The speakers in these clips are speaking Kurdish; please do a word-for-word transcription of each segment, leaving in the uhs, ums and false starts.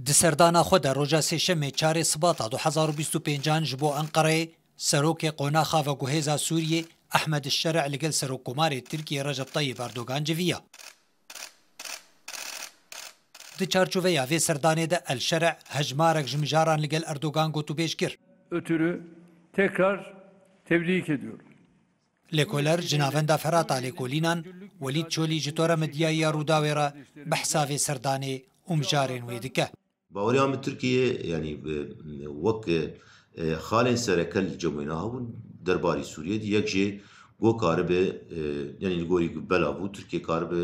Di serdana xwe de roja sêşemê çarê Sibata du hezar û bîst û pêncan ji bo Enqereyê, serokê qonaxa veguhêza Sûriyê Ehmed Şerî li gel Serokkomarê Tirkiyê Recep Tayyip Erdogan civiya. Di çarçoveya vê serdanê de El Şerî hejmarek ji mijaran li gel Erdogan gotûbêj kir. Ötürü tekrar tebrik ediyorum. Lêkoler ji Navenda Ferata lêkolînan Welîd Çolî ji Tora Medyayê ya Rûdawê re behsa vê serdanê û mijarên wê dike. Baweriya min Tirkiye, yanî, e, wek, e, xalên sereke li cem wê niha bûn, derbarî Sûriyê dî yek jê go karibe, e, yanî li gorî bela bû, Tirkiye karibe,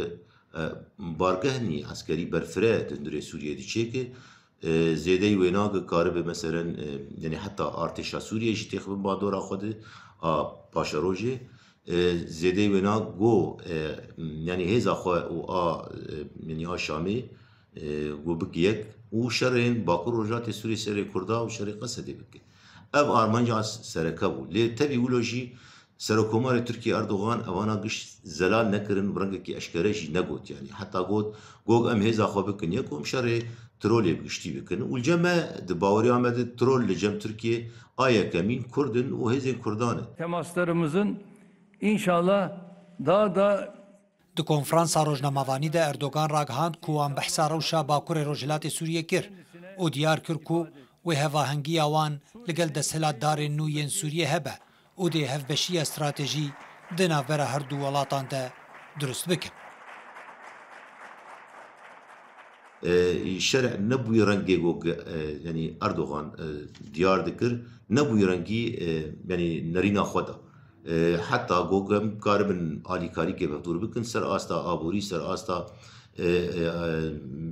e, bargehnî eskerî berfireh di hundirê Sûriyê dî çêke, e, zêdeyî wêna go karibe, meselen, e, yanî heta artêşa Sûriyê jî têxibin bandora xwe di a paşerojê. E, zêdeyî wêna go, e, yanî hêza xwe û a, e, yanî a Şamê, e, go bik yek û şerên Bakur Rojhilatê Sûriyê serê Kurda û şerê Qesedê bike. Ev armanca sereke bû. Lê tevî wilo jî Serokkomarê Tirkiyê Erdogan evana giş zelal nekirin û rengekî eşkere jî negot. Yanî heta got, got em hêza xwe bikin yek û em şerê Tirolê bi giştî bikin. Û li cem me, di baweriya me de Tirol li cem Tirkiyê a yekemîn Kurd in û hêzên Kurdan in. Temaslarımızın inşallah daha da Di konferansa rojnamevanî de Erdogan ragihand ku wan behsa rewşa Bakurê Rojhilatê Sûriyê kir û diyar kir ku wê hevahengiya wan li gel desthilatdarên nû yên Sûriyê hebe û dê hevbeşiya stratejî di navbera her du welatan de dirust bikin. E, Şerî nebûyî rengê go, e, yanî Erdogan, e, diyar dikir, nebûyî rengî, e, yanî nerîna xwe da. E, heta go em karibin alîkarîkê bi dûr bikin, ser asta aborî, ser asta, e, e, e,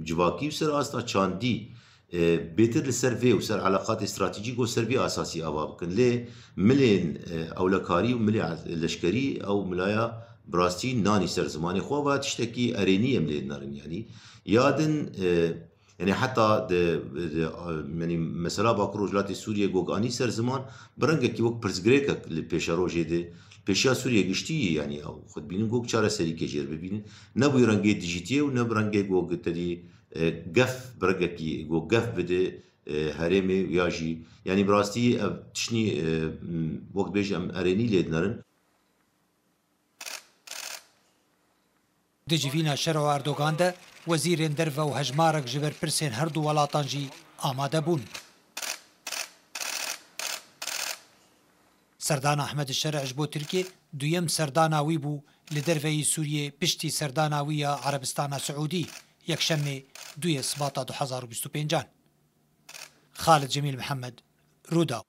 civakî û ser asta çandî, e, bêtir li ser vê û ser eleqatê stratejîk û ser vê asasî ava bikin. Lê milên, e, ewlekarî û milê leşkerî ew milaya bi rastî nanî ser zimanê xwe, va tiştekî erênî em lê dinerin yanî. Ya din, e, yanî heta di, di, yanî mesela Bakur Rojhilatê Sûriyê gog anî ser ziman, bi rengekî wek pirsgirêkek li pêşerojê de, pêşiya Sûriyê giştî yî, yanî ew xwe dibînin gog çareserîkê jêr bibînin. Ne bi rengê dijîtiyê û ne bi rengê gog tedî, e, gef, bi rengekî gog gef bide, e, herêmê ya jî. Yanî bi rastî ev tiştî, e, wek dibêje em erênî lê dinerin. Di civîna Şerî û Erdogan de wezîrên derve û hejmarek ji berpirsên her du welatan jî amade bûn. Serdana Ehmed Şerî ji bo Tirkiyê duyem serdana wî bû li derveyî Sûriyê piştî serdana wî ya Erebistana Siûdî, yekşemê duyê Sibata du hezar û bîst û pêncan. Xalid Cemîl Mihemed, Rûdaw.